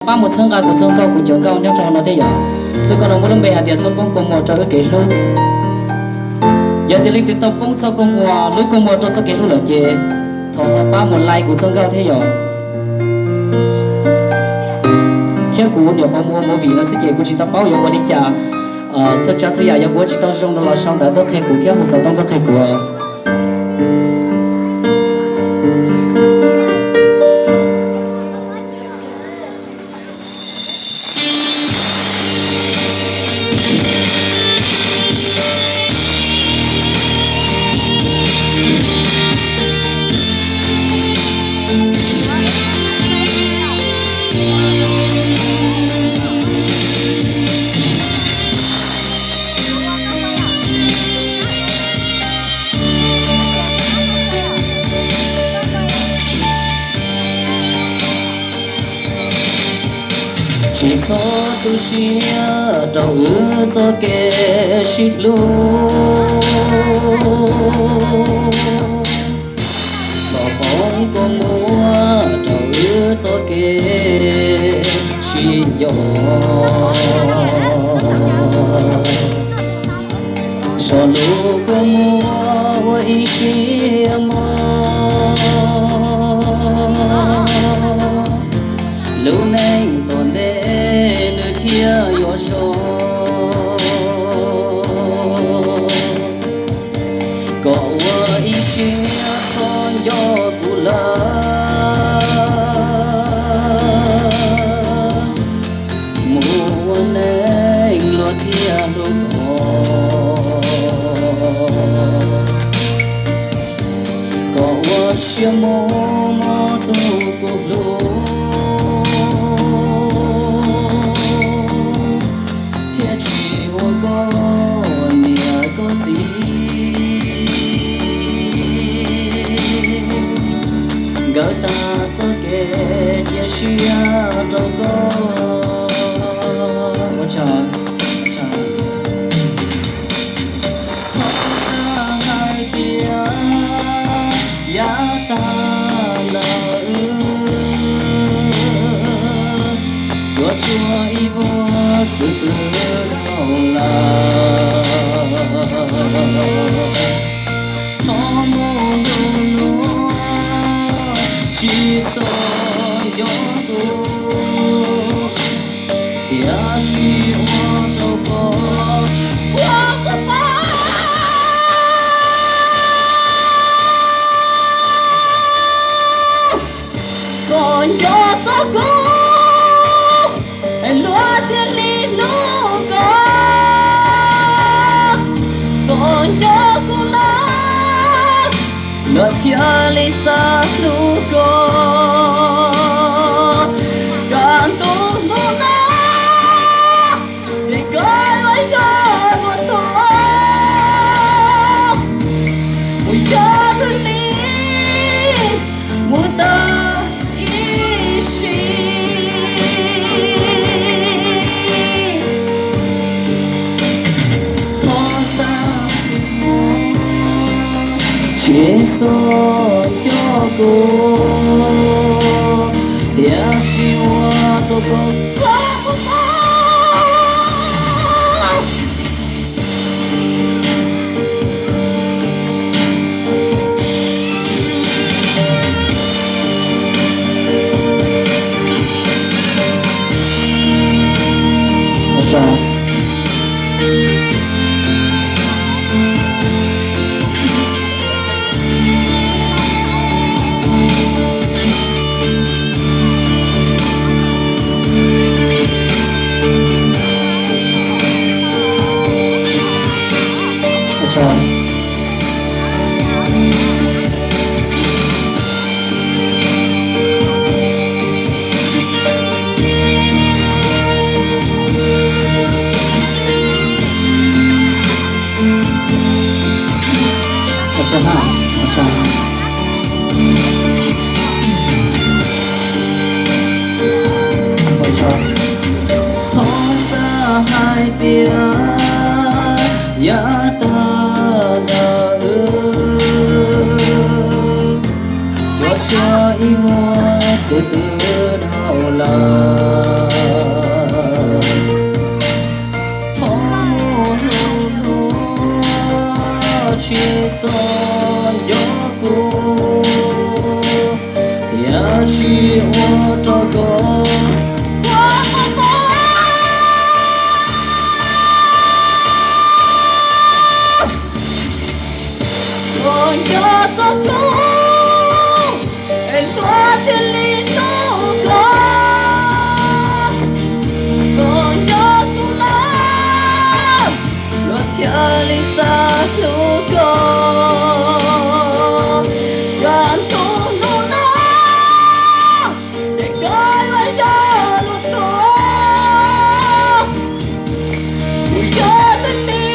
Pab mus txhawb nqa kuv txoj nkauj, kuv cov nkauj nyob rau hauv no thiab yom. Txoj nkauj no muaj lub npe hais tias txhob poob kua muag rau wb kev hlub. Yog tias leej twg tau poob txoj kua muag, lub kua muag rau txoj kev hlub lawm ces thov ho pab mus like kuv txoj nkauj thiab yom. Thiab kuv nyuam qhuav mus ua movie no xwb ces kuv tsis tau paub yuav ua li cas. Txhua tsav txhua yam yog kuv ua tsis tau zoo no los sau ntawv tuaj qhia kuv thiab hu xov tooj tuaj qhia kuv. Tsis txhob tu siab rau wb txoj kev sib hlub, txhob poob kua muag rau wb txoj kev sib nco. Zov lub kua muag ua ib siab mog, lub neej tom ntej nws thiaj yuav zoo. Kom ua ib siab txhob nco kuv lawm, mus ua neej luag thiaj hlub koj. Kom ua siab mus muaj tus kuv hlub, thiaj tsis ua koj niam koj txiv. Nkawd tag txoj kev cia siab rau koj. Txhob xav hais tias yav tag lawm, yuav tshuav ib vuag xwb twb dhau lawm. Txhob mus luag luag, tsis txhob nco kuv, thiaj tsis ua rau koj ua koj poob. Txhob nco txog kuv, luag thiaj li hlub koj. Txhob nco kuv lawm, luag thiaj li xav hlub koj. Kaj ntug hnub no, ces koj yuav yog kuv tus, kuv yog tus li mus tau ib sim. Txhob xav, tsis txhob nco kuv, thiaj tsis ua rau koj poob. Txhob xav hais tias yav tag ntawd, yuav tshuav ib vuag xwb twb dhau lawm. Txog nco kuv thiaj tsis ua rau koj ua mob mob. Txog nco txog kuv es hluas thiaj li hlub koj. Txog nco kuv lawm, hluas thiaj li xav hlub koj. Yog hnub hnub no ces koj yuav yog lub tuaj, kuv yog lub hli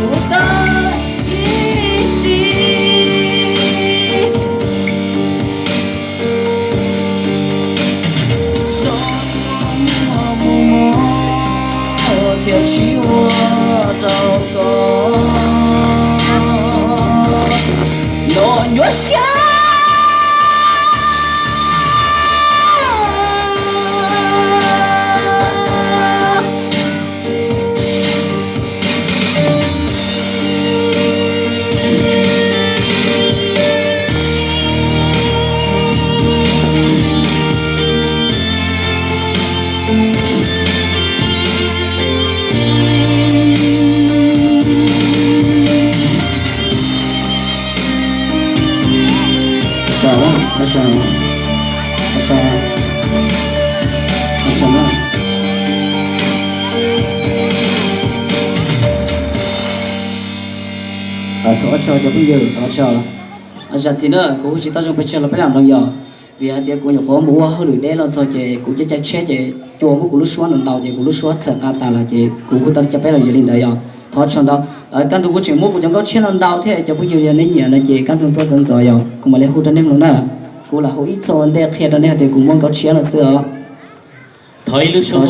mus tau ib sim. Zov muaj mus mog thiaj tsis ua rau koj los nyuaj siab. Thov ua tsaug cov phooj ywg, thov ua tsaug. Zam txim na, kuv hu tsis tau zoo pes tsawg los peb lam mloog yog, vim hais tias kuv nyuam qhuav mus ua hauj lwm deb los txog ces kuv caij caij tsheb ces cua muab kuv lub suab ntau ntau ces kuv lub suab txhawm qa tas lawm ces kuv hu tau li cas peb los yuav li ntawd yog. Thov ua tsaug ntau. Kaj ntug kuv tseem muab kuv cov nkauj tshiab no ntau thiab cov phooj ywg yog nej nyiam no ces kaj ntug tuaj ntxov ntxov yog kuv mam li hu rau nej mloog na. Kuv lam hu ib txoj ua ntej qhia rau nej hais tias kuv muaj nkauj tshiab no xwb os. Thov ib lub suab